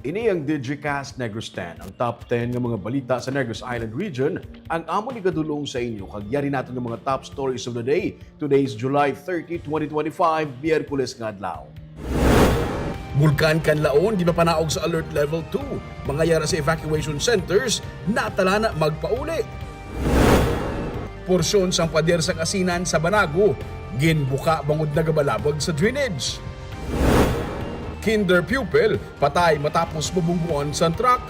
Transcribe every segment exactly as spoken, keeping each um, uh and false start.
Ini ang Digicast Negros ten, ang top ten nga mga balita sa Negros Island Region, ang amon igadulong sa inyo kag yari naton nga mga top stories of the day. Today is July thirty, twenty twenty-five, Miyerkules nga adlaw. Bulkan Kanlaon ginpapanaog sa Alert Level two. Mga yara sa evacuation centers natalana magpauli. Porsyon sang pader sang asinan sa Banago ginbuka bangod nagabalabag sa drainage. Kinder pupil patay matapos mabungguan sang truck.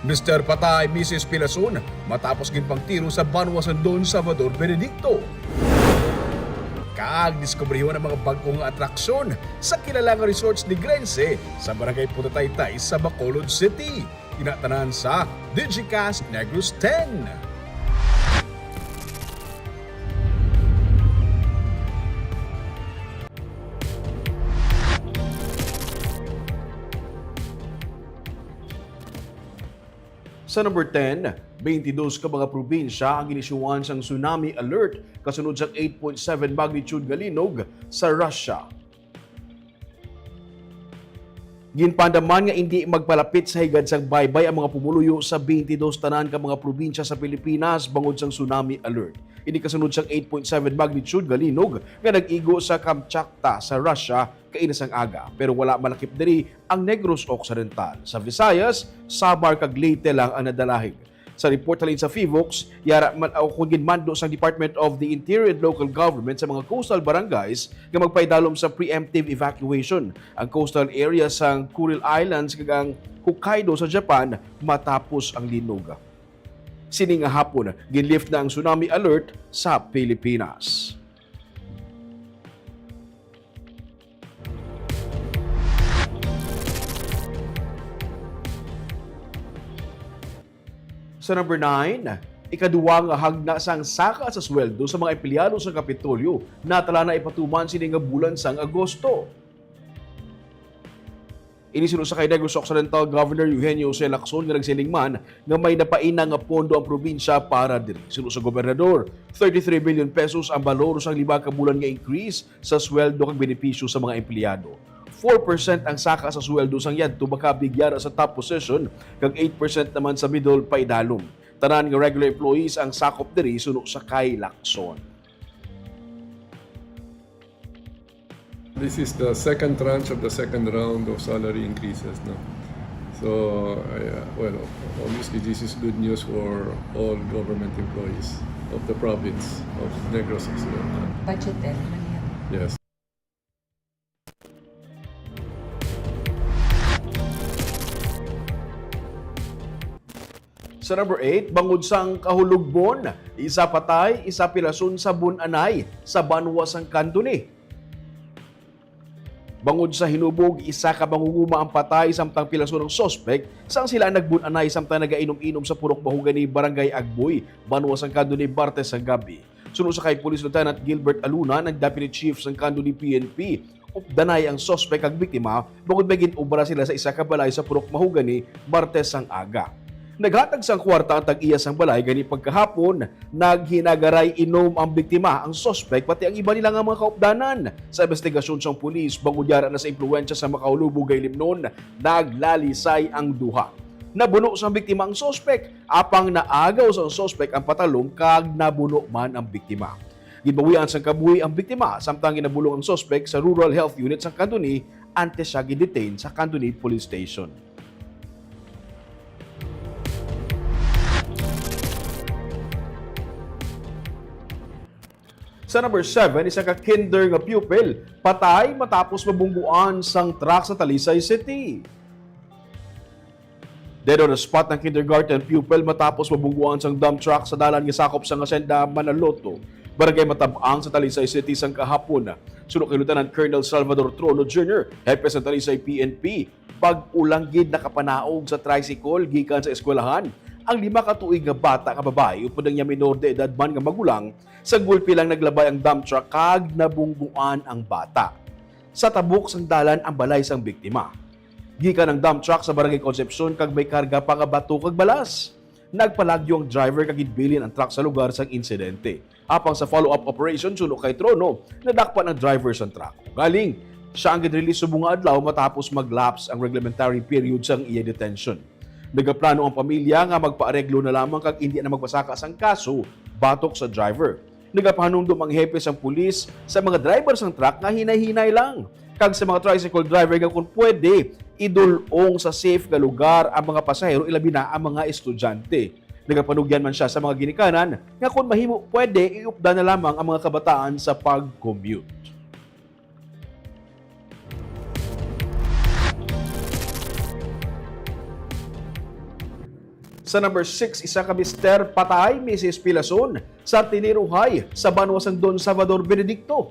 Mister patay, Missus pilason matapos ginpangtiro sa banwa sang Don Salvador Benedicto. Kag diskubrihon ang mga bag-o nga atraksyon sa kilala nga resorts ni Grense sa Barangay Punta Taytay sa Bacolod City. Ina tanan sa Digicast Negros ten. Sa number ten, twenty-dos ka mga probinsya ang ginisyuhan sang tsunami alert kasunod sang eight point seven magnitude nga linog sa Russia. Ginpaandaman nga indi magpalapit sa higad sang baybay ang mga pumuluyo sa twenty-dos tanan ka mga probinsya sa Pilipinas bangod sang tsunami alert. Ini kasunod sang eight point seven magnitude nga linog nga nag-igo sa Kamchatka sa Russia kaina sang aga, pero wala malakip diri ang Negros Occidental. Sa Visayas, Samar kag Leyte lang ang nadalahig. Sa report halin sa PHIVOLCS, yara man, o kon ginmando sang Department of the Interior and Local Government sa mga coastal barangays nga magpaidalom sa preemptive evacuation ang coastal area sang Kuril Islands kag ang Hokkaido sa Japan matapos ang linog. Sini nga hapon, ginlift na ang tsunami alert sa Pilipinas. Sa number nine, ikaduwa nga hagna sang saka sa sweldo sa mga empleyado sa Kapitolyo natala na ipatuman sini nga bulan sang Agosto. Ini suno sa kay Negros Occidental Governor Eugenio Jose Lacson nga nagsiling man nga may napaina nga pondo ang probinsya para diri. Suno sa gobernador, thirty-three billion pesos ang balor sang lima ka bulan nga increase sa sweldo kag benepisyo sa mga empleyado. Four percent ang saka sa sweldo sang yadto makabig yara sa top position kag eight percent naman sa middle paidalom. Tanan nga regular employees ang sakop diri suno sa kay Lacson. This is the second tranche of the second round of salary increases, no? So, I, uh, well, obviously, this is good news for all government employees of the province of Negros Occidental. Budgeted man yan. Yes. Sa number eight, bangod sang kahulogbon, isa patay, isa pilason sa Bun-anay sa banwa sang Candoni. Bangod sa hinubog, isa ka manguguma ang patay samtang pilason ang suspek sang sila ang nagbun-anay samtang nagainom-inom sa Purok Mahogany, Barangay Agboy, banwa sang Candoni, Martes sa gabi. Suno sa kay Police Lieutenant Gilbert Aluna, ang Deputy Chief sang Candoni P N P, updanay ang suspek kag biktima bangod may gin-obra sila sa isa ka balay sa Purok Mahogany, Martes sang aga. Naghatag sang kwarta ang tag-iya sang balay, gani pagkahapon, naghinagaray inom ang biktima, ang suspek, pati ang iba nila nga mga kaupdanan. Sa investigasyon sang pulis, bangod yara na sa impluwensya sa makahulubog nga ilimnon, naglalisay ang duha. Nabuno sang biktima ang suspek, apang naagaw sang suspek ang patalom kag nabuno man ang biktima. Ginbawian sang kabuhi ang biktima, samtang ginabulong ang suspek sa Rural Health Unit sang Candoni antes siya gin-detain sa Candoni Police Station. Sa number seven, isa ka kinder nga pupil patay matapos mabungguan sang truck sa Talisay City. Dead on the spot ang kindergarten pupil matapos mabungguan sang dump truck sa dalan nga sakop sang Hacienda Manaloto, Barangay Matab-ang sa Talisay City sang kahapon. Suno kay Lieutenant Colonel Salvador Trono Junior, Hepe sa Talisay P N P, bag-o lang gid nakapanaog sa tricycle gikan sa eskwelahan ang lima ka tuig nga bata nga babayi upod ang iya minor de edad man nga magulang. Sa gulpi lang naglabay ang dump truck kag nabungguan ang bata. Sa tabok sang dalan ang balay sang biktima. Gikan ang dump truck sa Barangay Concepcion kag may karga pa nga bato kag balas. Nagpalagyo ang driver kag ginbilin ang truck sa lugar sang insidente. Apang sa follow-up operation, suno kay Trono, nadakpan ang driver sang truck. Galing, Siya ang gin-release subong nga adlaw matapos mag-lapse ang reglementary period sang iya detention. Nagaplano ang pamilya nga magpaareglo na lamang kag indi na magpasaka sang kaso batok sa driver. Nagapahanumdom ang hepe sang pulis sa mga driver sang truck nga hinay-hinay lang, kag sa mga tricycle driver nga kon pwede, idul-ong sa safe nga lugar ang mga pasahero, ilabi na ang mga estudyante. Nagapanugyan man siya sa mga ginikanan nga kon mahimo, pwede iupdan na lamang ang mga kabataan sa pag-commute. Sa number six, isa ka mister patay, misis pilason sa tiniruhay sa banwa sang Don Salvador Benedicto.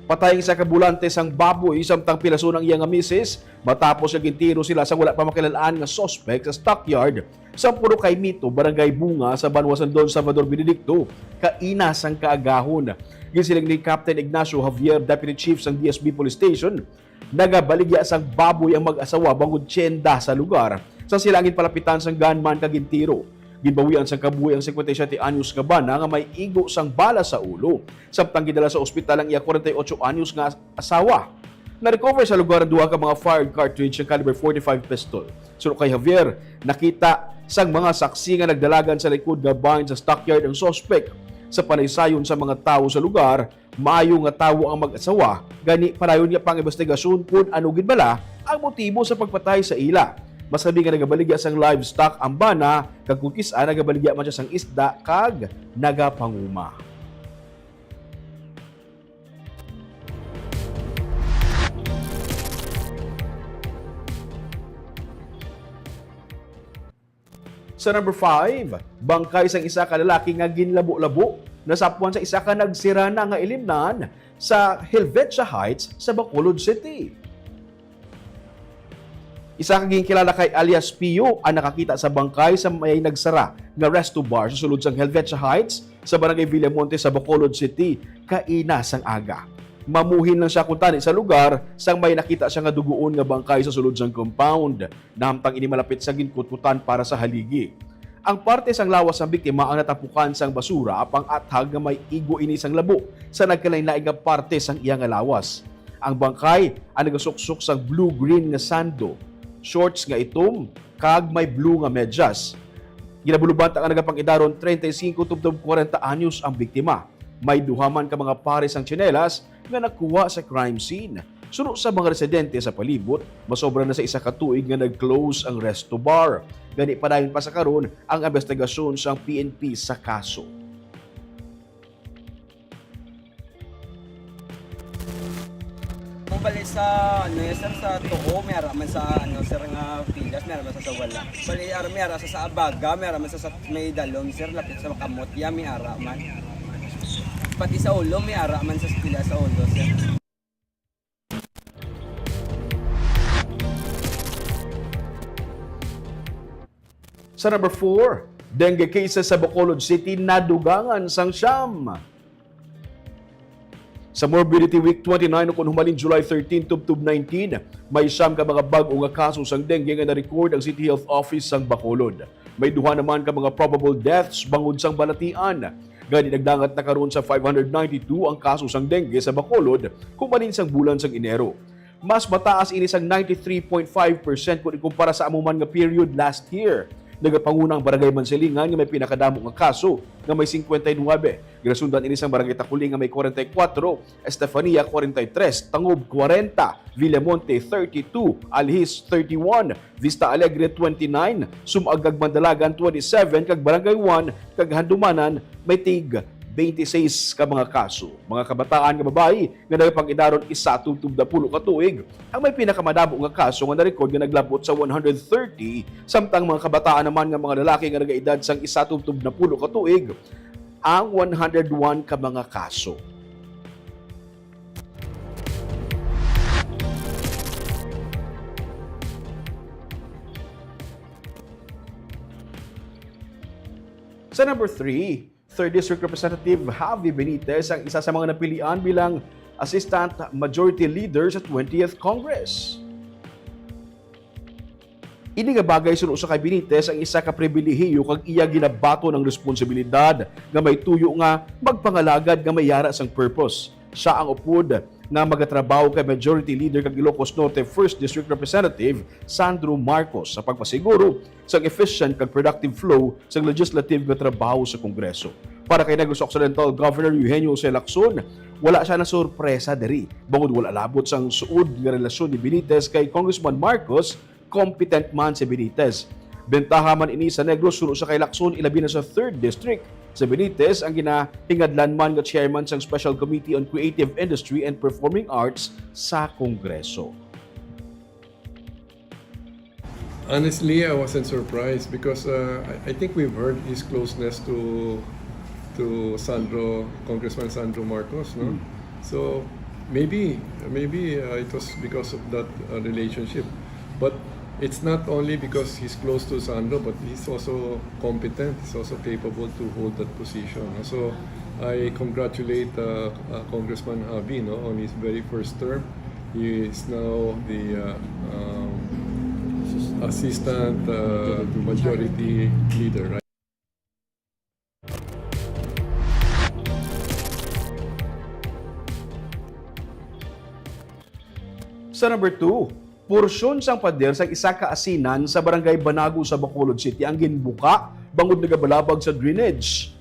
Patay ang isa ka bolante sang baboy samtang pilason ang iya nga misis matapos nga gintiro sila sa wala pa makilal-an nga suspect sa stockyard sa Purok Caimito, Barangay Bunga, sa banwa sang Don Salvador Benedicto, kaina sang kaagahon. Ginsiling ni Captain Ignacio Javier, Deputy Chief sang D S B Police Station, nagabaligya sang baboy ang mag-asawa bangod tienda sa lugar sa sila ang ginpalapitan sang gunman kag gintiro. Ginbawian sang kabuhi ang cincuenta y siete anyos nga bana nga may igo sang bala sa ulo, samtang gidala sa ospital ang iya kwarenta y ocho anyos nga asawa. Na-recover sa lugar ang duha ka mga fired cartridge nga caliber forty-five pistol. Suno kay Javier, nakita sang mga saksi nga nagdalagan sa likod nga barn sa stockyard ang suspect. Sa panaysayon sa mga tawo sa lugar, maayo nga tawo ang mag-asawa, gani padayon nga pang-imbestigasyon kon ano gid bala ang motibo sa pagpatay sa ila. Masabi nga nagabaligya sang livestock ang bana, kag kon kis-a nagabaligya man siya sang isda kag nagapanguma. Sa number five, bangkay sang isa ka lalaki nga ginlabo-labo nasapwan sa isa ka nagsirana nga ilimnan sa Helvetia Heights sa Bacolod City. Isa ka ginkilala kay alias Pio ang nakakita sa bangkay sa may nagsara nga resto bar sa sulod sang Helvetia Heights sa Barangay Villamonte sa Bacolod City kaina sang aga. Mamuhin lang siya kuntani sa lugar sang may nakita siya nga dugoon nga bangkay sa sulod sang compound. Nahamtang ini malapit sa ginkutkutan para sa haligi. Ang parte sang lawas sang biktima ang natapukan sang basura, apang athag nga may igo ini sang labo sa nagkalainlain nga parte sang iya nga lawas. Ang bangkay ang nagasuksok sang blue-green nga sando, shorts nga itom, kag may blue nga medyas. Ginabulubanta nga nagapang-edaron treinta y cinco tubtob kwarenta anyos ang biktima. May duha man ka mga pares sang tsinelas nga nakuha sa crime scene. Suno sa mga residente sa palibot, masobra na sa isa ka tuig nga nag-close ang resto bar. Gani, padayon pa sa karon ang investigasyon sang P N P sa kaso. Kung bali sa, ano, eh, sir, sa tuo, may ara man sa, ano, sir, nga pilas, may ara man sa, sa wala. Bali, ara, may ara sa, sa Abaga, may ara man sa, sa may Dalom, sir, lapit sa Makamot, ya, may ara man. Pati sa ulo, may ara man sa pila sa ulo, sir. Sa number four, dengue cases sa Bacolod City nadugangan sang siyam. Sa Morbidity Week twenty-nine, ukon humalin July thirteen tubtob nineteen, may siyam ka mga bag-o nga kaso sang dengue nga na-record ang City Health Office sang Bacolod. May duha naman ka mga probable deaths bangod sang balatian. Gani, nagdangat na karon sa five hundred ninety-two ang kaso sang dengue sa Bacolod humalin sang bulan sang Enero. Mas mataas ini sang ninety-three point five percent kon ikumpara sa amo man nga period last year. Nagapanguna ang Barangay Mansilingan nga may pinakadamo nga kaso, nga may cincuenta y nueve. Ginasundan ini sang Barangay Taculing nga may kwarenta y kuwatro, Estefania kwarenta y tres, Tangub kwarenta, Villamonte thirty-two, Alhis thirty-one, Vista Alegre twenty-nine, Sumag kag Mandalagan twenty-seven, kag Barangay one kag Handumanan may tig twenty-six ka mga kaso. Mga kabataan nga babayi nga nagapang-edaron isa tubtob napulo ka tuig ang may pinakamadamo nga kaso nga na-record nga naglabot sa one hundred thirty, samtang mga kabataan naman nga mga lalaki nga nagaedad sang isa tubtob napulo ka tuig ang one hundred one ka mga kaso. Sa number three, Third District Representative Javi Benitez ang isa sa mga napilian bilang Assistant Majority Leader sa twentieth Congress. Ini nga bagay, suno sa kay Benitez, ang isa ka pribilehiyo kag iya ginabaton ang responsibilidad nga may tuyo nga magpangalagad nga may yara sang purpose. Siya ang upod nga magatrabaho kay Majority Leader kag Ilocos Norte First District Representative Sandro Marcos sa pagpasiguro sang efficient kag productive flow sang legislative nga trabaho sa Kongreso. Para kay Negros Occidental Governor Eugenio Jose Lacson, wala siya nasurpresa diri, bangod wala labot sang suod nga relasyon ni Benitez kay Congressman Marcos. Competent man si Benitez. Bentaha man ini sa Negros suno sa kay Lacson, ilabi na sa third District. Si Benitez ang ginahingadlan man nga chairman sang Special Committee on Creative Industry and Performing Arts sa Kongreso. Honestly, I wasn't surprised because uh, I, I think we've heard his closeness to to Sandro, Congressman Sandro Marcos, no? So maybe maybe uh, it was because of that uh, relationship. But it's not only because he's close to Sandro, but he's also competent. He's also capable to hold that position. So I congratulate uh, uh, Congressman Javi, no, on his very first term. He is now the uh, um, assistant uh, majority leader, right? Sa number two, porsyon sang pader sang isa ka asinan sa Barangay Banago sa Bacolod City ang ginbuka bangod nagabalabag sa drainage.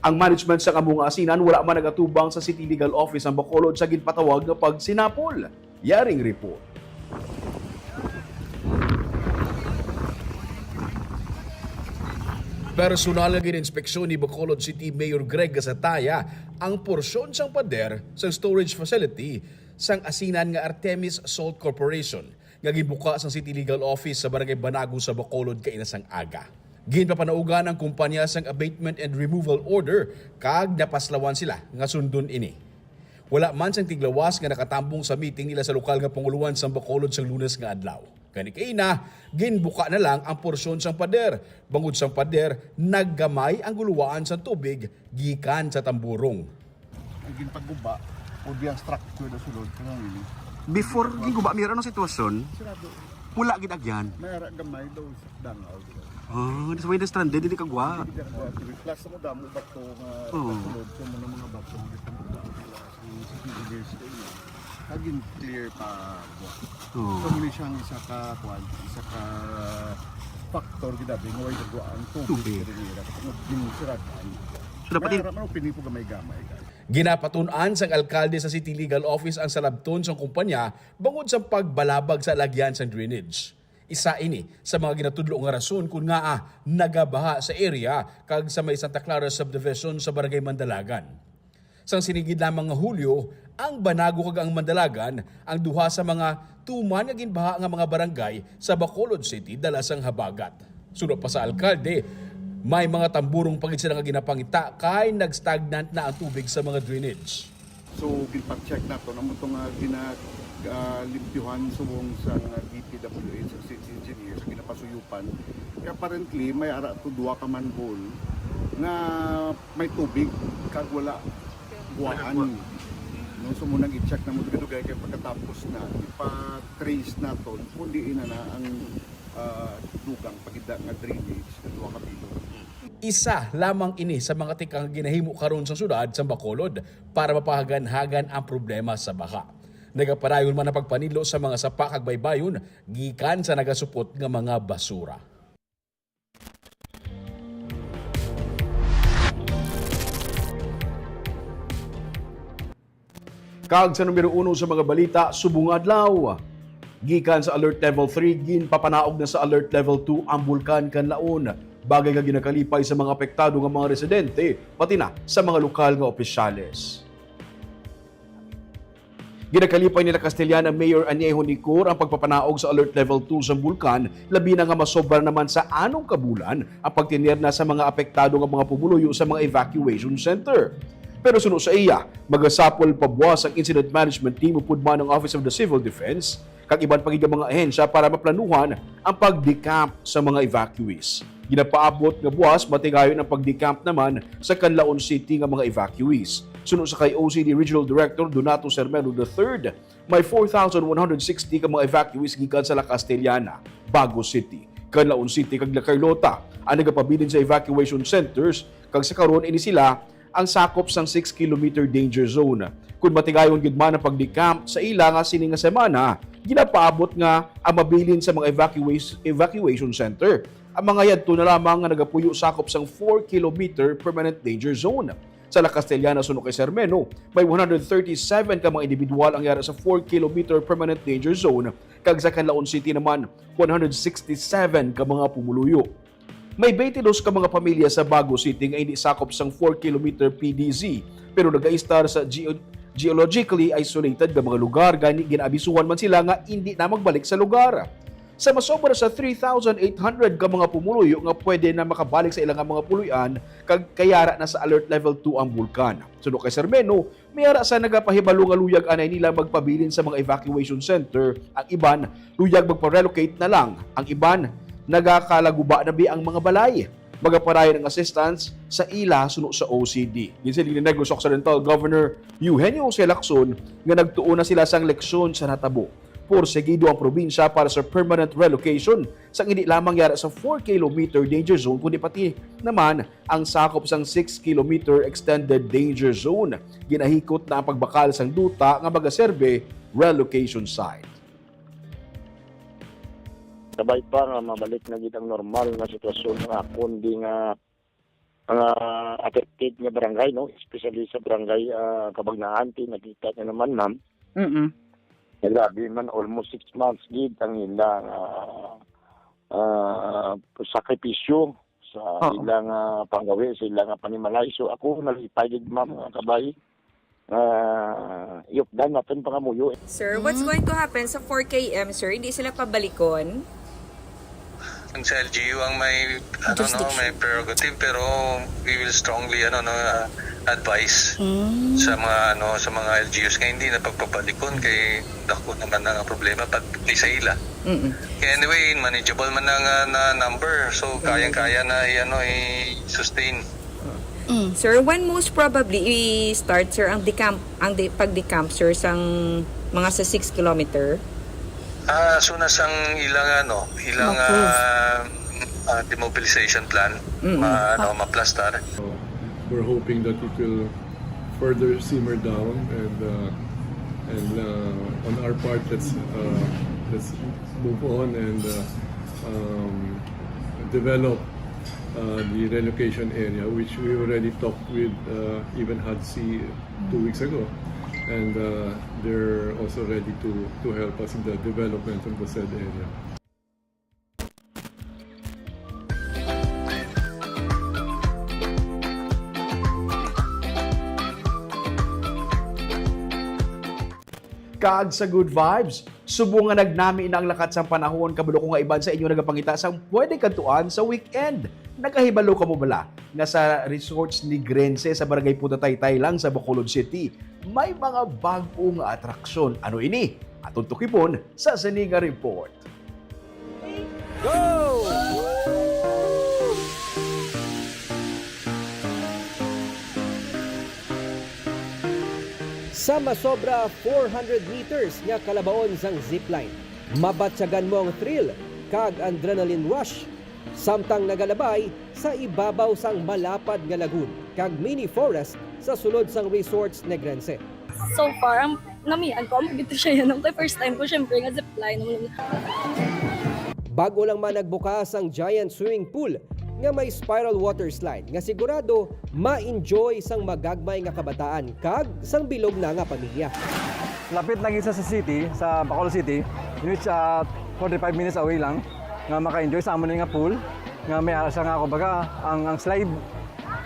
Ang management sang amo nga asinan wala man nagatubang sa City Legal Office sang Bacolod sa ginpatawag nga pagsinapol. Yaring report. Personal nga gin-inspeksyon ni Bacolod City Mayor Greg Gasataya ang porsyon sang pader sa storage facility sang asinan nga Artemis Salt Corporation nga ginbuka sang City Legal Office sa Barangay Banago sa Bacolod kaina sang aga. Ginpapanaugan ang kumpanya sang abatement and removal order kag napaslawan sila nga sundon ini. Wala man sang tiglawas nga nakatambong sa meeting nila sa lokal nga pangulohan sang Bacolod sang Lunes nga adlaw. Gani kaina, ginbuka na lang ang porsyon sang pader. Bangod sang pader, naggamay ang guluwaan sang tubig gikan sa tamburong. Ang ginpaguba o di ang structure na sulod kanang ini. Before ginguba, Mayor, anong sitwasyon? Sirado. Wala gid agyan. May ara gamay daw sa dangaw. Oh, that's why na stranded, hindi kagwa. Hindi ako plus mo damo bato nga Oo. sulod sa mga mga bato nga ginpaguba. Ang city leaders ko yun. Kagin clear pa buwa. Oo. So muli siyang isa ka kuan, isa ka factor gid abi nga way nagwa ang tubig Tubig. sa Riviera. Kung ginsiragan. So, dapat May in- ara man ang pinipo gamay-gamay guys. Ginapatun-an sang alkalde sa City Legal Office ang salabton sang kumpanya bangod sa pagbalabag sa alagyan sang drainage. Isa ini sa mga ginatudlo nga rason kon ngaa nagabaha sa area kag sa may Santa Clara Subdivision sa Barangay Mandalagan. Sang sinigid lamang nga Hulyo, ang Banago kag ang Mandalagan ang duha sa mga tuman nga ginbaha nga mga barangay sa Bacolod City dala sang habagat. Suno pa sa alkalde, may mga tamburong pa gid sila nga ginapangita kay nag-stagnant na ang tubig sa mga drainage. So ginpa-check nato namo to nga gina ah, limpyuhan subong sa D P W H sa city engineer sa ginapasuyupan. Kaya apparently may ara to duha ka manhole nga may tubig kag wala guwaan. No, so mo nang i-check na mo dugay-dugay kay pagkatapos na ipa-trace naton kung diin na na ang ah, dugang pagida nga drainage sa duha ka bilog. Isa lamang ini sa mga tikang ginahimo karon sa syudad sa Bacolod para mapahaganhagan ang problema sa baha. Nagapadayon man ang pagpanidlo sa mga sapa kag baybayon gikan sa nagasupot nga mga basura. Kag sa numero uno sa mga balita, subong adlaw. Gikan sa Alert Level three, ginpapanaog na sa Alert Level two ang Bulkan Kanlaon, bagay nga ginakalipay sa mga apektado nga mga residente, pati na sa mga lokal nga opisyales. Ginakalipay nila Castellana Mayor Añejo Nicor ang pagpapanaog sa Alert Level two sa bulkan, labi na nga masobra naman sa anom ka bulan ang pagtener na sa mga apektado nga mga pumuluyo sa mga evacuation center. Pero suno sa iya, magasapol pa buwas ang Incident Management Team upod man ang Office of the Civil Defense kag iban pa gid nga mga ahensya para maplanuhan ang pag-decamp sa mga evacuees. Ginapaabot nga buwas matigayon ang pag-decamp naman sa Canlaon City nga mga evacuees. Suno sa kay O C D Regional Director Donato Sermeno the third, may four thousand one hundred sixty ka mga evacuees gikan sa La Castellana, Bago City, Canlaon City kag La Carlota ang nagapabilin sa evacuation centers, kag sa karon ini sila ang sakop sang six kilometer danger zone. Kon matigayon gid man ang pag-decamp sa ila nga sini nga semana, ginapaabot nga ang mabilin sa mga evacuas-, evacuation center. Ang mga yadto na lamang nga nagapuyo sakop sang four kilometer permanent danger zone. Sa La Castellana, suno kay Sir Meno, may one hundred thirty-seven ka mga individual ang yara sa four kilometer permanent danger zone, kag sa Canlaon City naman, one hundred sixty-seven ka mga pumuluyo. May twenty-two ka mga pamilya sa Bago City nga hindi sakop sang four kilometer P D Z, pero nagaistar sa geo-, geologically isolated nga mga lugar, gani ginaabisuhan man sila nga hindi na magbalik sa lugar. Sa masobra sa three thousand eight hundred ka mga pumuluyo nga pwede na makabalik sa ilang mga puloy-an kag kayara na sa alert level two ang bulkan. Suno kay Sir Meno, may ara sa nagapahibalo nga luyag anay nila magpabilin sa mga evacuation center, ang iban luyag magpa-relocate na lang, ang iban nagakalaguba na bi ang mga balay. Magapadayon ang assistance sa ila suno sa O C D. Ginsiling ni Negros Occidental Governor Eugenio Jose Lacson nga nagtuon na sila sang leksyon sa natabo. Porsigido ang probinsya para sa permanent relocation sang hindi lamang yara sa four kilometer danger zone, kundi pati naman ang sakop sang six kilometer extended danger zone. Ginahikot na ang pagbakal sang duta nga magaserbe relocation site. Kabay pa nga mabalik na gid ang normal nga sitwasyon nga kundi nga mga affected nga barangay, no? Especially sa barangay, ah, Cabagnaan, ti nakita niyo naman, ma'am. Mm. Grabe man, almost six months gid ang ilang, ah, ah, sakripisyo sa Oo. ilang, ah, panggawi, sa ilang, ah, panimalay. So ako nalipay gid, ma'am, nga kabay. Ah, iyupdan natin pangamuyo. Sir, what's Mm. going to happen sa four K M, sir? Hindi sila pabalikon? Ang sa L G U ang may ano no, Jurisdiction. may prerogative, pero we will strongly ano no, uh, advise Mm. sa mga ano, sa mga L G Us nga hindi na pagpabalikon kay dako naman na nga problema pag kay sa ila. Mm-mm. Kaya anyway, manageable man na nga na number, so kayang-kaya na i-ano, i-sustain. Mm. Sir, when most probably i-start, sir, ang decamp, ang de, pag-decamp, sir, sang mga sa six kilometer? Ah, so nasang ilang ano, ilang Ma-approve. ah, ah, demobilization plan, Mm. ma, ano, maplastar. So, we're hoping that it will further simmer down and uh, and uh, on our part, let's uh, let's move on and uh, um, develop uh, the relocation area, which we already talked with uh, even HADC two weeks ago, and uh, they're also ready to to help us in the development of the said area. Kag sa good vibes, subong nga nagnami na ang lakat sang panahon, kabalo ko nga iban sa inyo nagapangita sang pwede kadtuan sa weekend. Nakahibalo kamo bala nga sa Resorts Negrense sa Barangay Punta Taytay lang sa Bacolod City, may mga bag-o nga atraksyon? Ano ini? Aton tukipon sa sini nga report. Sa masobra four hundred meters nga kalabaon sang zipline, mabatyagan mo ang thrill kag adrenaline rush samtang nagalabay sa ibabaw sang malapad nga lagoon kag mini forest sa sulod sang Resorts Negrense. So far, ang namian ko, amo gito siya yan. Ang kay first time ko, syempre, nga zipline. Bago lang man nagbukas ang giant swimming pool nga may spiral water slide nga sigurado ma-enjoy sang magagmay nga kabataan kag sang bilog na nga pamilya. Lapit lagi sa, sa city, sa Bacolod City, in which uh, forty-five minutes away lang, nga maka-enjoy sa amo ni nga pool, nga may ara siya nga, kumbaga, ang, ang slide,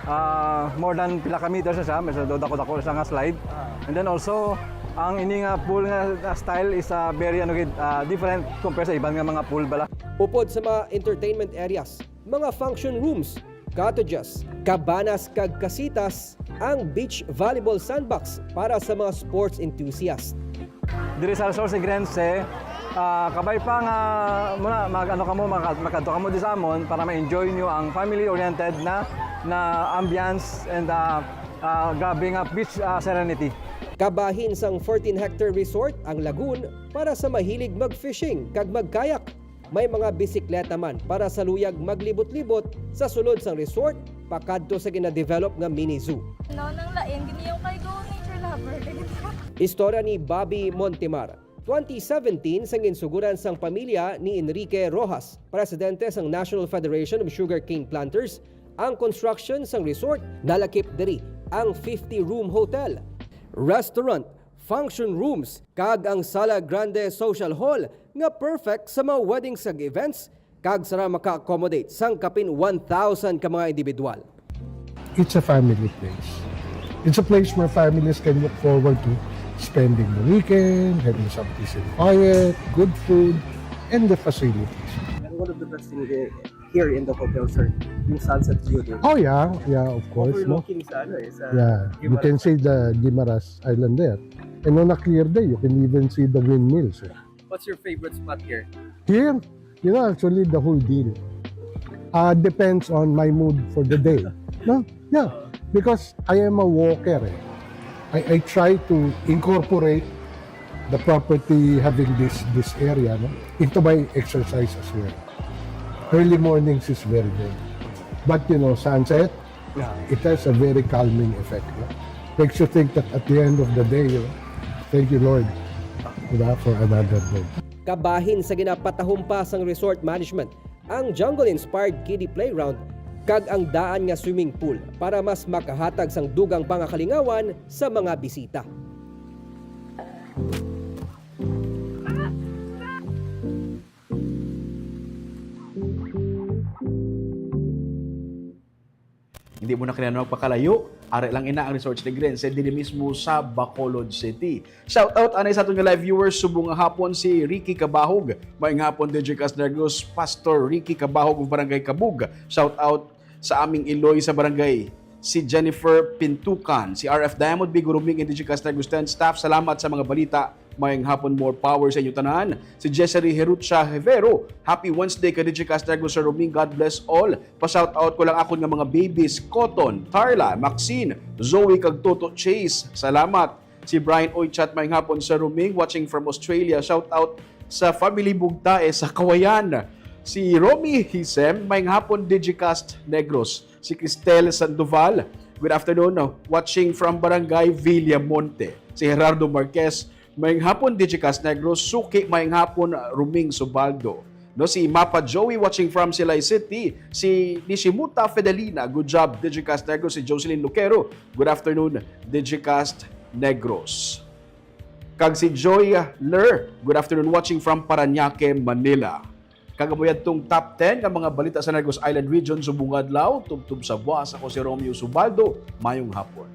ah, more than pila ka meters na siya, medyo dako-dako siya nga slide. And then also, ang ini nga pool nga, nga style is ah, very ano gid, ah, different compare sa iban nga mga pool bala. Upod sa mga entertainment areas, mga function rooms, cottages, cabanas kag casitas, ang beach volleyball sandbox para sa mga sports enthusiast. Diri sa Resorts Negrense, ah, kabay pa nga muna mag ano kamo, maka- makadto kamo di sa amon para ma-enjoy nyo ang family-oriented na na ambience and ah, ah, grabe nga beach ah, serenity. Kabahin sang fourteen hectare resort ang lagoon para sa mahilig mag-fishing kag mag-kayak. May mga bisikleta man para sa luyag maglibot-libot sa sulod sang resort pakadto sa ginadevelop nga mini zoo. No, nang lain, gini yung kay go nature lover. Istorya ni Bobby Montemar. Twenty seventeen, sang ginsuguran sang pamilya ni Enrique Rojas, presidente sang National Federation of Sugarcane Planters, ang construction sang resort. Nalakip diri ang fifty-room hotel, restaurant, function rooms, kag ang Sala Grande Social Hall nga perfect sa mga weddings kag events, kag sara maka-accommodate sang kapin one thousand ka mga individual. It's a family place. It's a place where families can look forward to spending the weekend, having some peace and quiet, good food, and the facilities. And one of the best things here in the hotel, sir, yung sunset view din. Oh yeah, yeah, of course. No? Overlooking sa ano eh, sa Yeah, you can Guimaras. See the Guimaras Island there. And on a clear day, you can even see the windmills. Eh. What's your favorite spot here? Here, you know, actually the whole deal uh, depends on my mood for the day. No? Yeah, because I am a walker. Eh. I, I try to incorporate the property having this this area no, into my exercise as well. Early mornings is very good. But you know, sunset, it has a very calming effect. No? Makes you think that at the end of the day, you know, thank you, Lord, diba, for another day. Kabahin sa ginapatahom pa sang resort management ang jungle-inspired kiddie playground kag ang daan nga swimming pool para mas makahatag sang dugang pangakalingawan sa mga bisita. Hindi mo na kailangan magpakalayo. Ari lang ina ang Resort Negrense diri mismo sa Bacolod City. Shout out anay sa aton nga live viewers subong nga hapon si Ricky Kabahog. Maayong hapon D J Cast Negros, Pastor Ricky Kabahog of Barangay Kabug. Shout out sa aming Iloy sa barangay, si Jennifer Pintukan, si R F Diamond, Bigo Ruming, and D J Cast Negros ten staff. Salamat sa mga balita. Maayong hapon, more power sa inyo tanan. Si Jessary Herucha Hevero, happy Wednesday ka D J Cast Negros, Sir Ruming. God bless all. Pa-shout out ko lang akon nga mga babies, Cotton, Tarla, Maxine, Zoe, kag Toto Chase. Salamat. Si Brian Oychat, maayong hapon, Sir Ruming, watching from Australia. Shout out sa family Bugtae sa Kawayan. Si Romy Hisem, maayong hapon, D J Cast Negros. Si Cristel Sandoval, good afternoon, watching from Barangay Villamonte. Si Gerardo Marquez, maayong hapon, D J Cast Negros. Suki, maayong hapon, Ruming Subaldo. No, si Mapa Joey watching from Silay City. Si Nishimuta Fedelina, good job, D J Cast Negros. Si Jocelyn Lucero, good afternoon, D J Cast Negros. Kag si Joy Ler, good afternoon, watching from Parañaque, Manila. Kag amo yadtong top ten nga mga balita sa Negros Island Region subong nga adlaw. Tubtob sa buwas, ako si Romeo Subaldo. Maayong hapon.